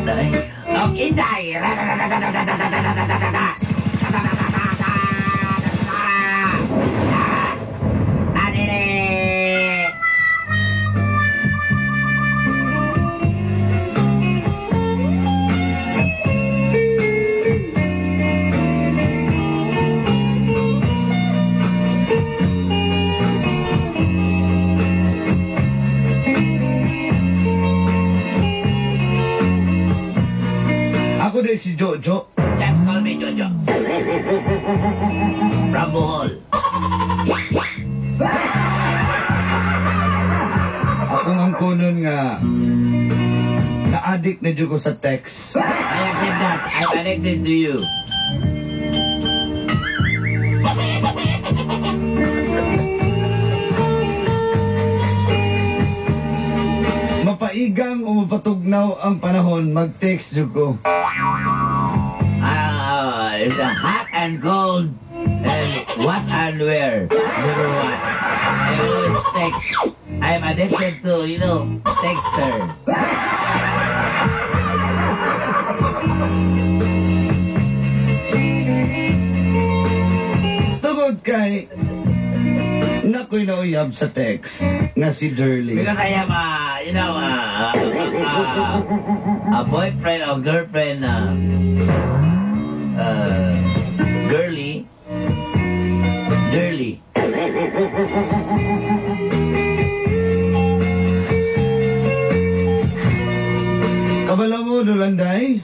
Day. Okay, Day. Adere. Ako day si Jojo. Just call me Jojo. From Bohol. Akong ang kunon nga na-addict na jud ko sa text. I accept that. I'm addicted to you. Mapaigang o mapatugnaw ang panahon, mag-text jud ko. It's a hot and cold and was and where. Never was. I always text. I'm addicted to texter. Tungod kay nakoy nauyab sa text nga si Durley. Because I am a, you know, a boyfriend or girlfriend, girly, girly. Kabalo mo, Dolanday?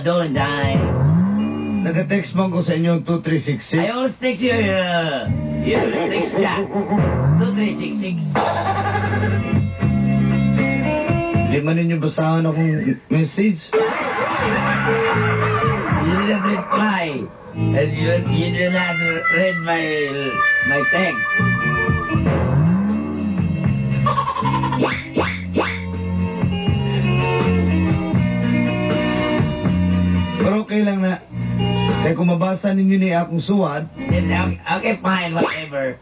Dolanday. Nag-text man ko sa inyong 2366. I always text your text chat. 2366. Di man ninyo basahon akong message. You didn't reply. And you did not read my text. Pero okay lang na. Kaya kung mabasa ninyo ni akong suwat, It's okay, okay, fine, whatever.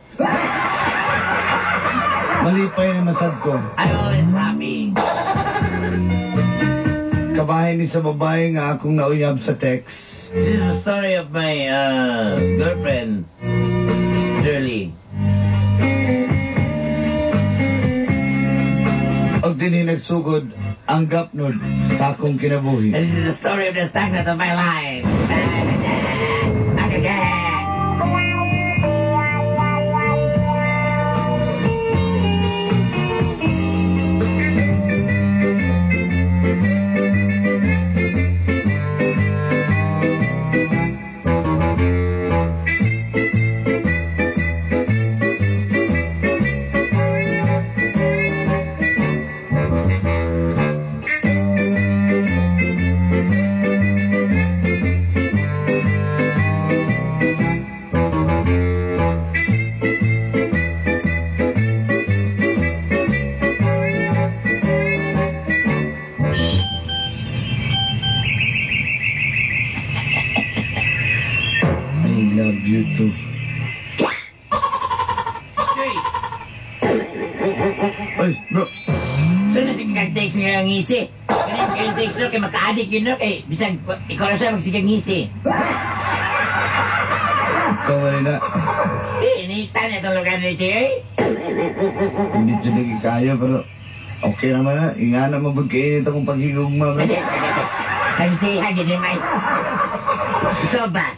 Malipay na masad ko. I'm always happy. Kabahin ni sa babae nga akong nauyab sa text. This is the story of my girlfriend, Shirley. Og dinhi nagsugod ang gapnod sa akong kinabuhi. And this is the story of the stagnant of my life. I love you too. Hey! Ay, bro. Sunod sige kag text nga ang ngisi. Kanin kayong text no, kay maka-addict yun no, kay bisag ikaw na siya magsigang ngisi. Ikaw wala na. Eh, initan na itong lugar ni Che. Hindi siya lagi kaya, pero okay naman na. Ingana mo kainit akong paghigugma, bro. Kasi siya, gini may. Ikaw ba?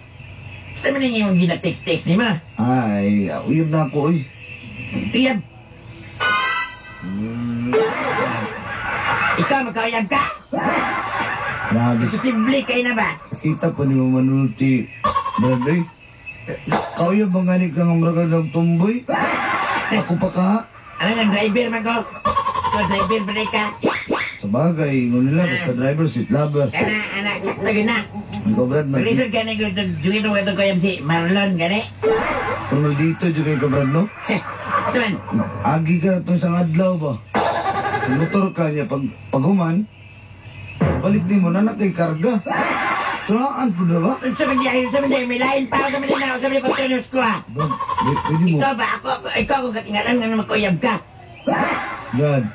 Sa man yung gina-text-text ni ma? Ay, uyab na ako, uy. Uyab. Ikaw, magkauyab ka? Grabe. Posible kayo na ba? Kita po ni mo manulti, Brad, uy. Kauyab ba nga ni kang murag ng tumboy? Ako pa ka? Ano nga, driver man ko? Ikaw, driver ba ka? Sa bagay, ingon nila, basta driver, sweet lover. Kana, anak, sakto yun na. Ikaw, Brad, mag... Maglisod ka na ko, dugit mo itong kuyab si Marlon, gani? Pero dito, dyan kayo ka, Brad, no? Saan? Agi ka itong isang adlaw ba? Motor ka niya, pag human, balik din mo na nakay karga. Suraan po na ba? Sa man diyan, sa man diyan, may lain pa ako sa man diyan, sa man pagtunos ko, ha? Brad, pwede mo. Ikaw ba? Ako, ikaw ako katingalan nga na magkuyab ka. Brad,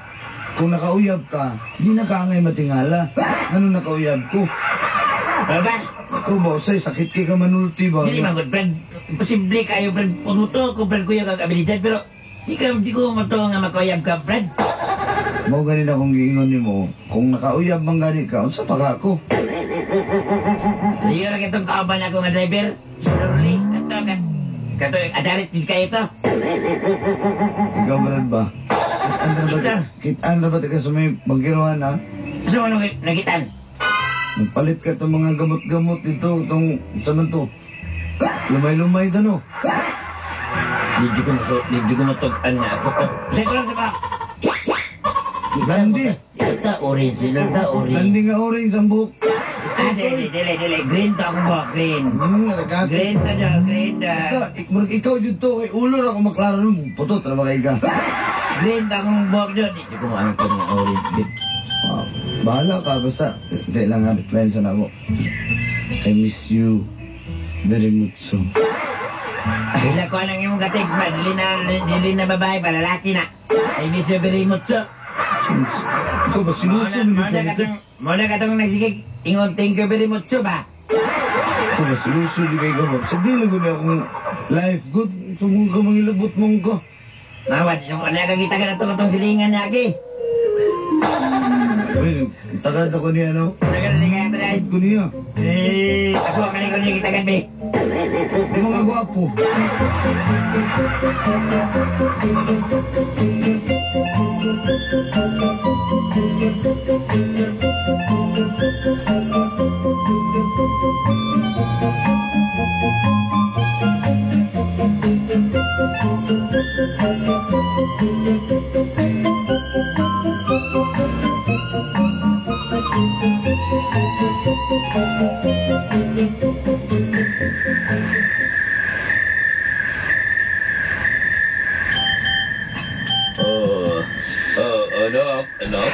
Kung nakauyab ka, di na ka angay matingala. Ano nakauyab ko? Baba, Ikaw ba, usay, sakit kay ka manulti ba? dili man gud, Brad. Imposible kayo, Brad. Punuto ko, Brad, kuya kag abilidad, pero di ko matuo nga makauyab ka, Brad. Mao gani na akong giingon nimo, kung nakauyab man gani ka, unsa pa ka ako? Liyo ra kitong kauban ako nga driver. Slowly, kato, kato, adarit din kayo to. Ikaw, Brad ba? Kitaan na ba? Ikaw. Kitaan na ba ka sa may banggiruhan, ha? Gusto mo nung nagitan? Nagpalit ka itong mga gamot-gamot dito, itong, sa man to? Lumay-lumay da, no? Di ko matug-an nga ako to. Sa ko lang sa ba? Landi. Ito, orange. Ito, orange. Landi nga orange ang buhok. Ah, dili, dili, dili. Green to akong buhok, green. Nagkati. Green to daw, green to. Basta, ikaw dyan to, kay ulo ra ako maklaro nun. Putot, ra ba kay ka? Green to akong buhok doon. Di ko maano to nga orange. Green. Ah, bahala ka, basta, kailangan reply sa namo. I miss you very much so. Ila ko anang imong ka-text ba? Dili na babae pa, lalaki na. I miss you very much. So. Ikaw ba, sinuso mo Muna yung katong, muna katong nagsigig, ingon thank you very much ba? Ikaw ba, sinuso di kay ka ba? Sa di lang ko na akong life good. Sumong ka mangilabot mong ka. Nawad, wala kang kita ka na itong silingan na agi. Uy, tagad ako niya, no? Tagal ni kaya tayo. Tagad ko niya. Eh, ako kani ko niya kita be. Di mga gwapo. Oh, oh, anak, anak.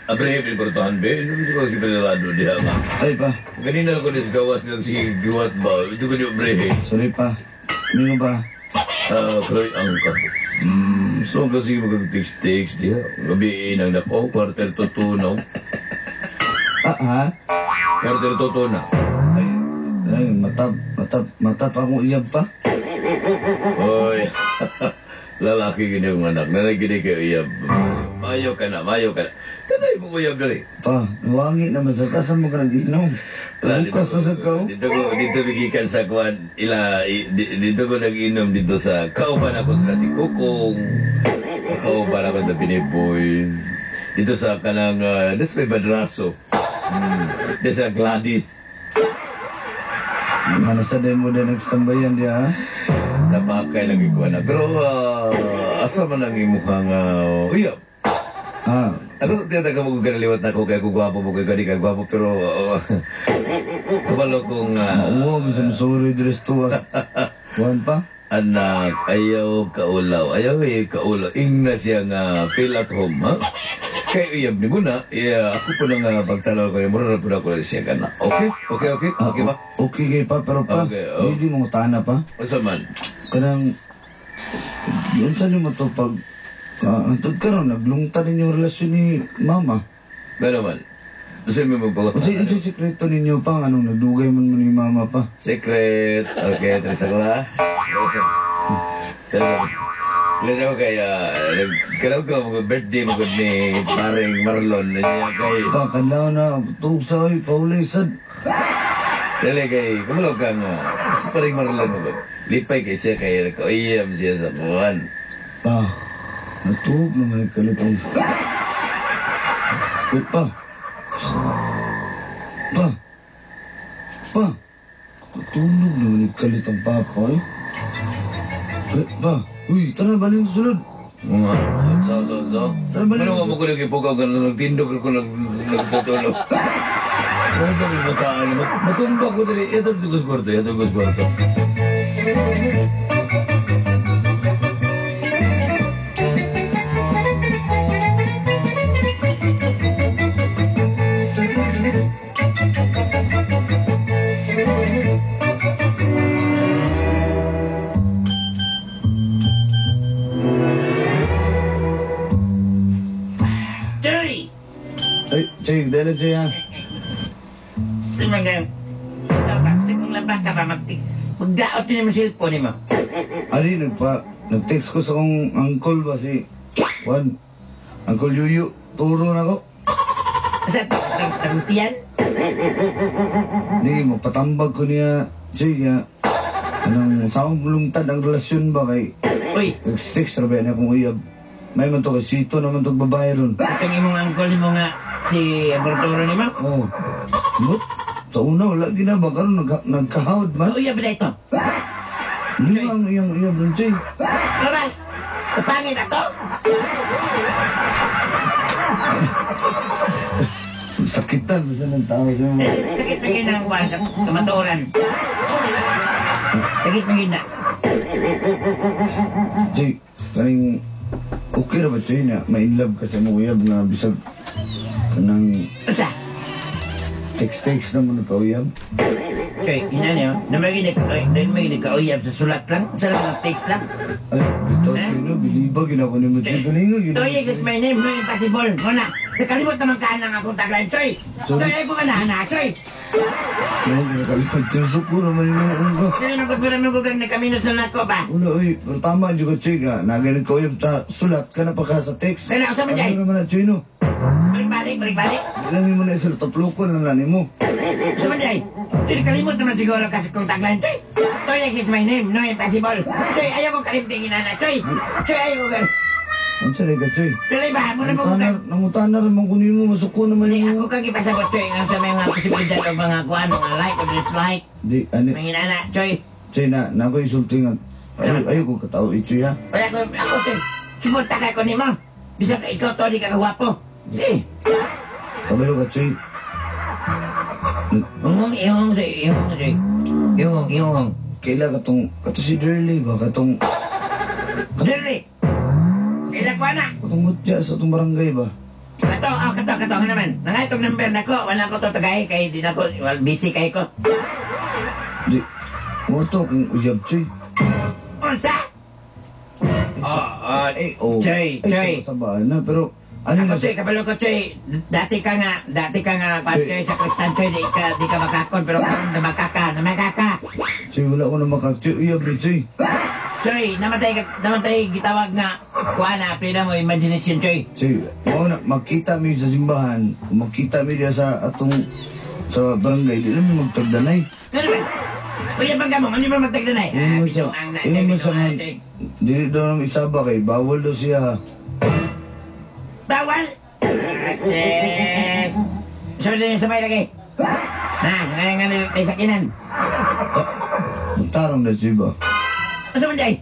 Abre, pinportahan be. Ano ko si Pelerado diha nga. Ay pa, Ganina ko nis gawas nilang sige giwat ba. Ito ko niyo bre. Sorry pa. Ano ba? Ah, kroy angka. So kasi mag-text-text diha. Gabi nang nako, 1:45 na. Ah, ha? 1:45 na. Ay, ay, matap, matap, matap akong iyab pa. Oy. Lalaki gini ang anak. Nanay gini kayo iyab. Mayo ka na, mayo ka na. Tanay mo iyab dali. Pa, nawangi naman sa tasan mo ka nag-inom. Bukas sa sakaw. Dito bigikan sa kuan ila dito ko nag-inom dito sa kauban ako sila si Kukong. Kauban ako sa Piniboy. Dito sa kanang dito sa may Badraso. Dito sa Gladys. Nga nasa demo din nagsambayan diya, ha? Napakay lagi ko na. Pero asa man ang imuhang uyab? Ah, Ako sa tiyata ka mo kung na ako kaya kung gwapo mo kaya gani ka gwapo pero kabalo kong mauwa mo sa sorry dress to as. Kuhan pa? Anak, ayaw kaulaw. Ayaw eh, kaulaw. Ingna siya nga feel at home, ha? Kay uyab ni mo na, yeah, ako po na nga pagtalaw ko, mura na po na ako siya ka na. Okay? Okay, okay? Ah, Okay ba? Okay kay pa, pero pa, Okay, oh. hindi mo tana pa. Unsa man? Kanang, yun sa nimo to pag, antod ka ron, naglungta ninyo yung relasyon ni mama. Gano man? Unsa may magpagot? Unsa yung sekreto ninyo pa, anong nagdugay man mo ni mama pa? Secret. Okay, terus ako ha. Terus ako kaya, nagkalaw ko, mga birthday mo ni paring Marlon. Niya kay, Pa, kanlaw na, tuog sa oy, paulay sad. Dali kay, kumulaw ka nga. Si paring Marlon mo. Lipay kay siya kay, nagkauyam siya sa kuwan. Pa, natuog naman nagkalitong. Uy, pa. Pa. Pa. Katulog naman nagkalit ang papa, eh. Eh, pa. Uy, tara, balik sa sulod. Nga, so. Tara, balik. Ano nga mo ko nagkipugaw ka na nagtindog ko nagtutulog. Ano ito may bataan? Matumba ko dali. Ito ko sa kwarto, ito ko sa kwarto. Choy, dahil Choy ha. Sa mga... Kasi kung labak ka ba, mag-text. Magdaot yun yung cellphone mo. Ali, nag-text ko sa kong uncle ba si Juan. Uncle Yuyu, turo na ko. Sa tagutian? Di, mapatambag ko niya, Choy, nga. Anong, sa akong lungtad ang relasyon ba kay Uy, nag-text ra ba niya akong uyab. May man to kay Sito naman to babae ron. itong imong uncle mo nga, si Uncle Toro ni mo. Oh. Mut, sa una wala ginaba karon nagkahawd man. Uyab ba ito? Hindi ang iyang uyab ron, Choy. Ano ba? Kapangit ako? Sakitan basta ng tao sa mga. Eh, sakit na yun ang kuwan, kamatuoran. Sakit na yun na. Choy, kaning okay ra ba Choy na ma-inlove ka sa imong uyab nga bisag kanang Unsa? text-text naman na kauyab? Choy, ina niyo, namagin nagkauyab sa sulat lang, sa lang ng text lang. Ay, bitaw Eh? Choy no, biliba gina ko nimo Choy kaninga gina. Toy, is my name, no impossible. Muna, nakalimot naman ka ng akong tagline, Choy. Sorry. Choy, ay ko ka na, anak, Choy. No, ginakalimot Choy suko naman yung ka. Dili man ko pero mo kang nakaminos na nako ba? Wala, uy, pero tama jud ka Choy ka. Nagay nagkauyab ta sulat ka na pa ka sa text. Kaya sa man Ano naman na Choy no? Balik-balik, balik-balik. Ilang mo na isang taplokon lang na nimo. Sa man jay. Choy, nakalimot naman siguro kasi kong tagline, Choy. Toy, is my name, no impossible. Choy, ayaw ko kalimtingin na, Choy. Choy, ayaw ko kal... Unsa rin ka Choy? Dili ba, muna mo Nangutana, nangutana rin man kunin mo, masuko naman Hindi, yung ako kang ipasabot, Choy, nga sa mga posibilidad o mga kuan, mga like o dislike. Di, ani, Mga inana, Choy. Choy na, na ako isulti nga. Ayaw ko katao, eh, Choy ha. Wala ko, ako, Choy. Suporta ka ko nimo. Bisag ikaw to, di ka kagwapo. Si. Kabalo ka, Choy. Ungong, ihong, Choy. Ihong, Choy. Ihong, ihong. Kaila katong, kato si Dirley ba? Katong, Dili. Kaila ko na. katong mutya sa itong barangay ba? Kato, oh, kato, kato, nga naman. Nangay itong number na ko. Wala ko to tagay kay di na ko, well, busy kay ko. Di, mo to kung uyab, Choy. Unsa? Oh, oh, Eh, oh. Choy, Ay, Choy. sa sabaan na, pero, ano Ako, na Choy, kabalo ko, Choy. Dati ka nga, kwan, Choy. Choy, sa Kristan, Choy, di ka makakon, pero karon na makaka, na makaka. Choy, wala ko na makak, Choy, uyab ni Choy. Choy, namatay gitawag nga, kuha na, pila mo, imagination, Choy. Choy, mao na, makita mi sa simbahan, kung makita mi diya sa atong, sa barangay, di namin magtagdanay. Ano ba? Kuya, bangga mo, ano ba magtagdanay? Ingon mo siya, Binuang na, Choy, ingon mo siya binuang nga, na, Choy. dili daw nang isaba kay, bawal daw siya ha. Bawal! Sis! Sunod din yung sabay lagi. Na, nga nga nga sakinan. Ah, magtarong na siya ba? Ano man day?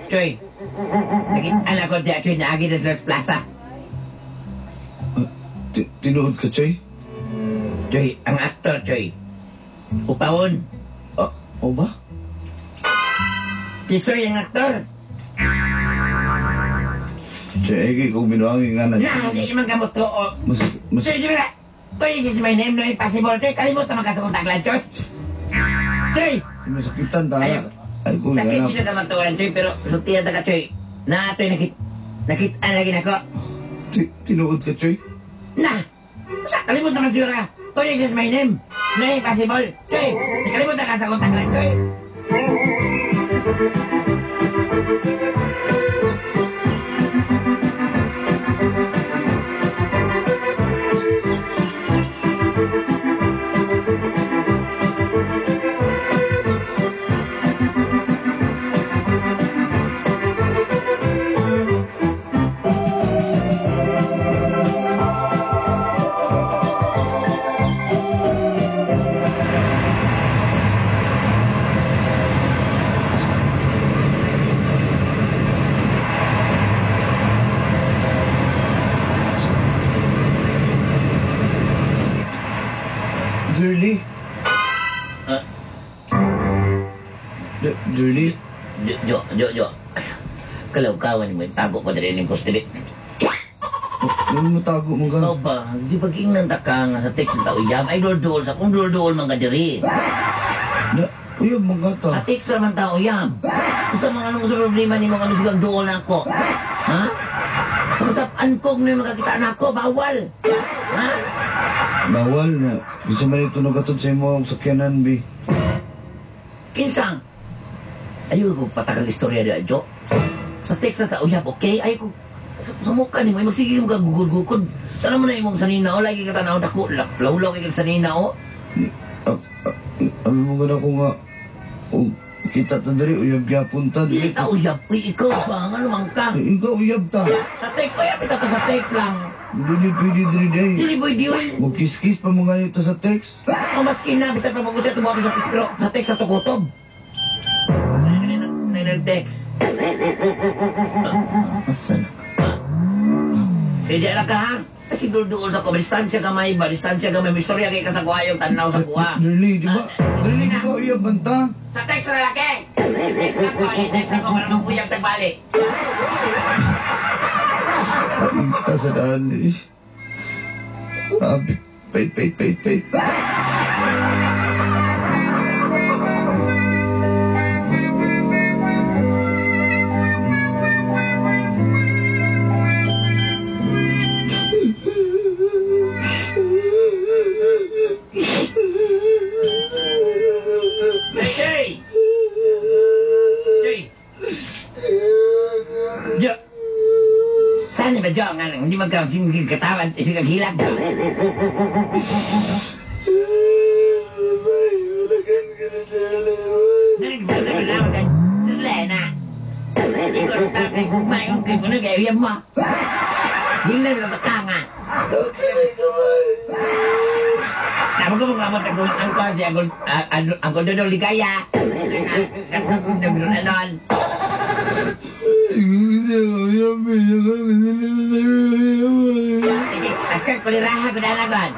Choy, nakita na ko diya, Choy, naagi na sila sa plaza. Ah, tinuod ka, Choy? Choy, ang aktor, Choy. Upawon. Ah, o ba? Si Choy ang aktor. Choy, ay kung binuangin nga na. Na, hindi naman gamot ko. Oh. Mas, mas, Choy, di ba? Choy, this is my name, no impossible. Choy, kalimut naman ka sa kong taglan, Choy. Choy! masakitan ta. Ay, Ay, kung Sakit ganap. yun ang kamatuoran, Choy, pero sultihan ta ka, Choy. Na, Choy, nakita lagi na ko. Tinuod ka, Choy? Na! Sa kalimut naman siguro ka. Choy, this is my name. No impossible. Choy, nakalimut na ka sa kong taglan, Choy. Dirly? Ah. Dirly? Jo, Jo, Jo, Jo. Kalawkawan mo, tago ko diri ning poste. Ano mo tago mo ka? Ikaw ba, di ba gingnan ta ka nga sa text ng tao yam? Ay, dol-dol sa kung dol-dol man ka diri. Na, uyab man ka ta. Sa text man tao yam. Sa mga anong sa problema ni mga ano sigang dool na ako. Ha? Pagkasapan ko na makakita na ako, bawal. Ha? Bawal na. Bisa man ito nagatod sa imo ang sakyanan, bi. Kinsang? Ayaw ko patakang istorya niya, Jo. Sa text na ta, uyab, okay? Ayaw ko, sa mukha ni mo, magsige mo kagugod-gugod. Tanaw mo na imong sanina, o lagi ka tanaw, dako, lawlaw kay kag sanina, o. Abi mo gana ko nga, o, kita ta diri, uyab gyapon ta. Dili ta uyab, uy, ikaw ba? Ano man ka? Eh, ikaw uyab ta. Sa text, uyab, ito pa sa text lang. Dili pwede diri day. Dili pwede yun. Magkiss-kiss pa mo ganito sa text. O maski na, bisan pa mag-usap, tumuha sa text, pero sa text sa tukutob. Nag-text. Asa na? Hindi lang ka, ha? Kasi doon sa ko, distansya gamay ba? Distansya gamay. May istorya kay kasakuha yung tanaw sa kuha. Dili, di ba? Dili, di ba uyab man ta? Sa text na laki! I-text ako, i-text ako para mag-uyab tagbalik. Paita sa daan eh. Grabe. Wait, wait, wait, wait. Hey, hey! Hey! Jo! Saan ba, Jo? Nga lang, hindi magkatawan, sigaghilag, Jo. Uncle Dodong Ligaya. Askar kuliraha ko na lagon.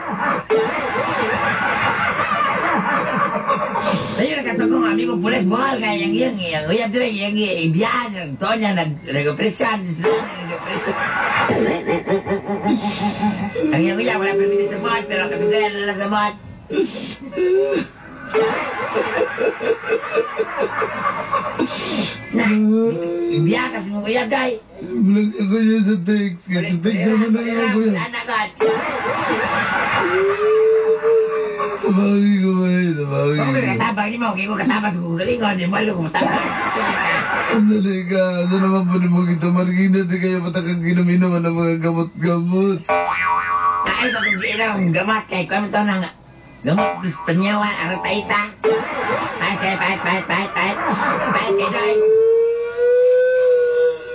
Sayo nakatugong amigo pulis buhal kay yang yang yang uyab dire yang ibiyan yang tonya nag nag-operasyon nag-operasyon. Ang yang uyab wala permiti sa buhat pero kadugayan na lang sa buhat. Na, ibiyan kasi mong uyab day. Bulag ako niya sa text. Kaya sa text naman na ako yan. Tabagi ko ba eh, tabagi Kung ko. katabang ni mo, kaya ko katabang sa kugalingon, di mo alam kung matabang. Sino ka? Ang dali ka, ano naman po ni mo kita Margina, di kaya patakang ginuminuman ng mga gamot-gamot. Ay, pag giinang gamot kay kuwan to na nga. Gamot sa panyawan, arang paita. Pahit kay, pahit, pahit, pahit, pahit. Pahit kay doy.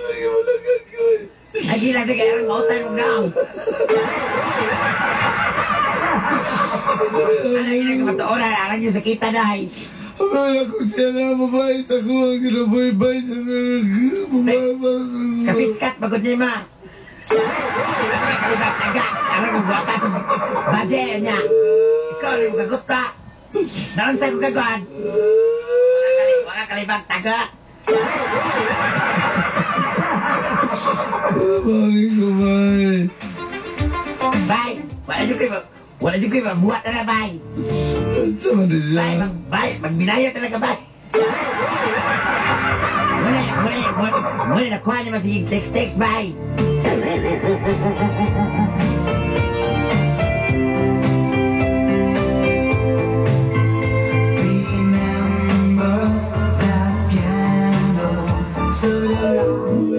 Lagi mo nagkakoy. Ay, gila di kaya arang mautan mong naong. Ano yun ang kamatuoran, arang yung sakita dahi. Wala kung siya na babae sa kuha, ginaboy-bay sa babae para sa kuha. Kapiskat, pagod ni ma. Kalibak taga, arang kong gwapa kong budget niya. Ikaw lang yung kagusta. Naroon sa'yo kong kagod. Wala kalibak taga. Tabagi ko, bay. Bye. Wala dyan kayo mabuhat na bye. Sama din siya. Bye, bye. Magbinayo talaga, bye. Muna, nakuha naman sige text, text, bye. Remember that piano so long.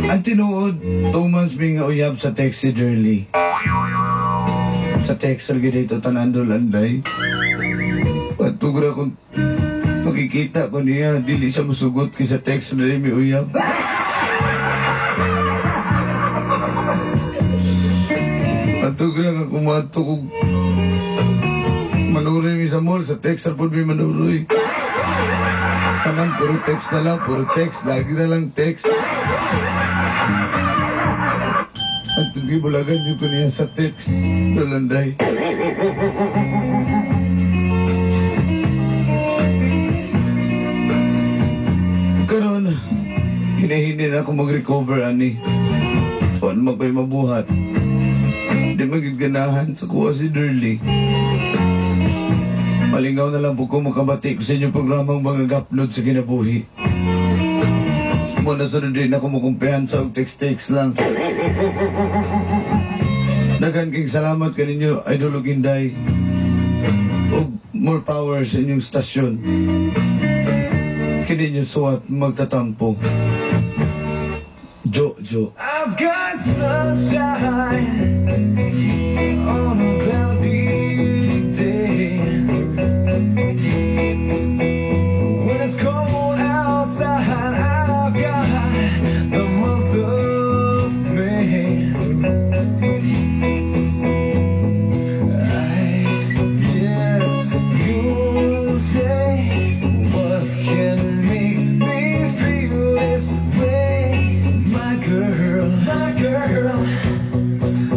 Ang tinuod, 2 months mi nga uyab sa text si Jerly. Sa text lagi dito tanandol anday. Patugra kung makikita ko niya, dili siya musugot kay sa text na rin mi uyab. Patugra ka kumato kung manuroy mi sa mall, sa text ra pud mi manuroy. Tanan, puro text na lang, puro text, lagi na lang text. At gibulagan niyo ko niya sa text, Dolanday. Karon, hinahinin ako mag-recover, ani. Huwag man ko'y mabuhat. Di man gyud ganahan sa akoa si Durley. Malingaw na lang po ko makabati ko sa inyong programang mga gapnod sa kinabuhi. Muna sa din ako makumpiyansa og text-text lang. Daghan kayong salamat kaninyo, Idol ug Inday. Og more power sa inyong stasyon. Kini inyong suwat magtatampo. Jo, Jo. I've got sunshine on a cloudy day. When it's cold outside, I've got the month of May. I guess you'll say, "What can make me feel this way?" My girl, my girl.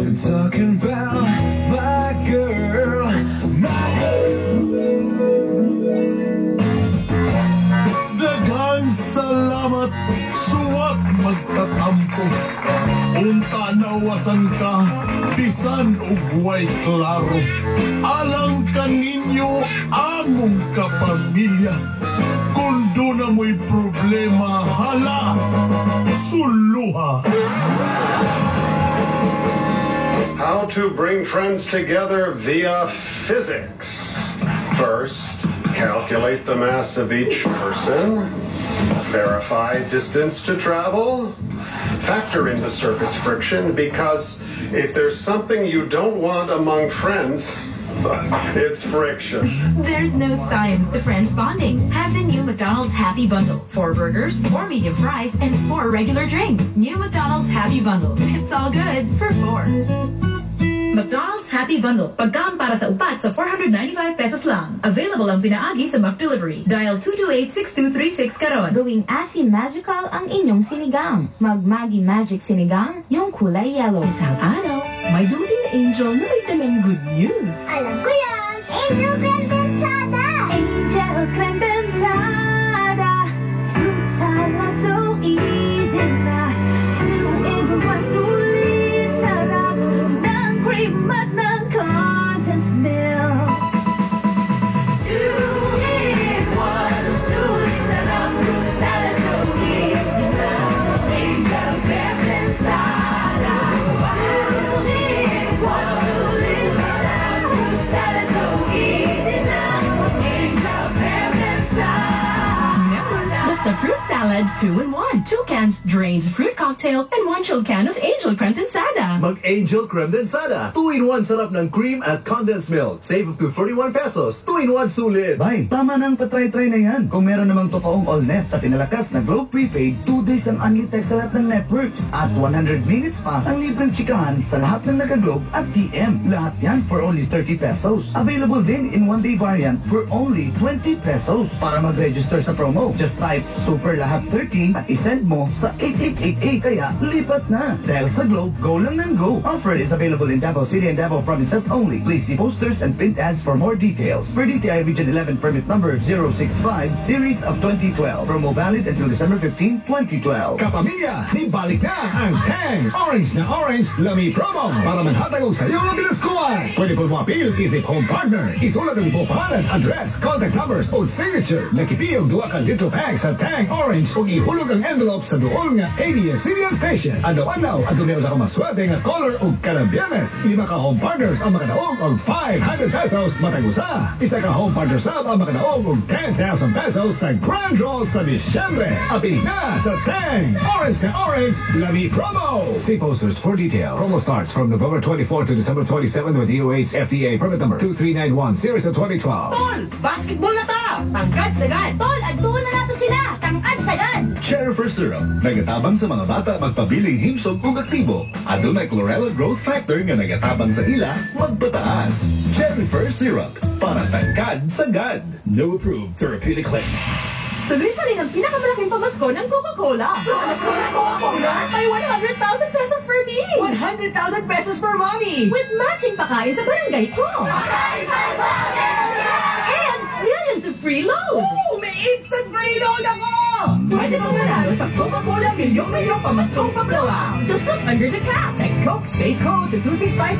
I'm talking about my girl, my girl. Daghang salamat, suwat magtatampo. Unta nawasan ka, bisan og way klaro. Alang kaninyo among kapamilya. Kung duna mo'y problema, hala, suluha. How to bring friends together via physics. First, calculate the mass of each person. Verify distance to travel. Factor in the surface friction, because if there's something you don't want among friends, it's friction. There's no science to friends bonding. Have the new McDonald's Happy Bundle. Four burgers, four medium fries, and four regular drinks. New McDonald's Happy Bundle. It's all good for four. McDonald's Happy Bundle. Pagkaon para sa upat sa ₱495 lang. Available ang pinaagi sa McDelivery. Dial 228-6236 karon. Gawing asim magical ang inyong sinigang. Mag-Maggi Magic Sinigang, yung kulay yellow. Isang araw, may dumating na angel na may dalang good news. Alam ko yan! Angel Cremdensada! Angel Cremdensada. Fruit salad so easy na. 2-in-1 sulit sarap ng cream at ng condensed milk. 2-in-1 sulit sarap. Fruit salad so easy na. Angel Cremdensada. 2-in-1 sulit sarap. Fruit salad so easy na. Angel Cremdensada. Basta fruit salad, 2-in-1. Two cans drained fruit cocktail and one chilled can of Angel Cremdensada. Mag-Angel Cremdensada. 2-in-1 sarap ng cream at condensed milk. Save up to ₱41. 2-in-1 sulit. Bay, tama na ang patry-try na yan. Kung meron namang totoong all-net sa pinalakas na Globe Prepaid, 2 days ang unli text sa lahat ng networks. At 100 minutes pa ang libreng chikahan sa lahat ng naka-Globe at TM. Lahat yan for only ₱30. Available din in one-day variant for only ₱20. Para mag-register sa promo, just type "super lahat 30" at isend mo sa 8888. Kaya lipat na. Dahil sa Globe, go lang ng go. Offer is available in Davao City and Davao provinces only. Please see posters and print ads for more details. Per DTI Region 11 permit number 065 series of 2012. Promo valid until December 15, 2012. Kapamilya, nibalik na ang Tang Orange na Orange Lami Promo para manhatag og sayo nga binaskuan. Pwede po mo appeal isip home partner. Isulat ang imong pangalan, address, contact numbers o signature. Nakipi og 2 ka litro pack sa Tang Orange ug ihulog ang envelope sa duol nga ABS-CBN station. Adlaw-adlaw, adunay usa ka maswerte nga caller ug kada Biyernes, lima ka home partners ang makadaog og ₱500 matag usa. Isa ka home partner sub ang makadaog og ₱10,000 sa Grand Draw sa Disyembre. Apil na sa Tang Orange na Orange Lami Promo. See posters for details. Promo starts from November 24 to December 27 with DOH FDA permit number 2391 series of 2012. Tol! Basketball na ta! Tangkad sagad! Tol, adtuon na nato sila! Tangkad sagad! Cherifer Syrup, nagatabang sa mga bata magpabiling himsog ug aktibo. Adunay chlorella growth factor nga nagatabang sa ila magpataas. Cherifer Syrup, para tangkad sagad. No approved therapeutic claim. Tuloy pa rin ang pinakamalaking pamasko ng Coca-Cola. Pamasko ng Coca-Cola? May ₱100,000 for me! ₱100,000 for mommy! With matching pakain sa barangay ko! And millions of free load! Oh, may instant free load ako! Pwede bang manalo sa Coca-Cola Milyong-Milyong Pamaskong Pa-Blowout? Just look under the cap. Text Coke space code to 265.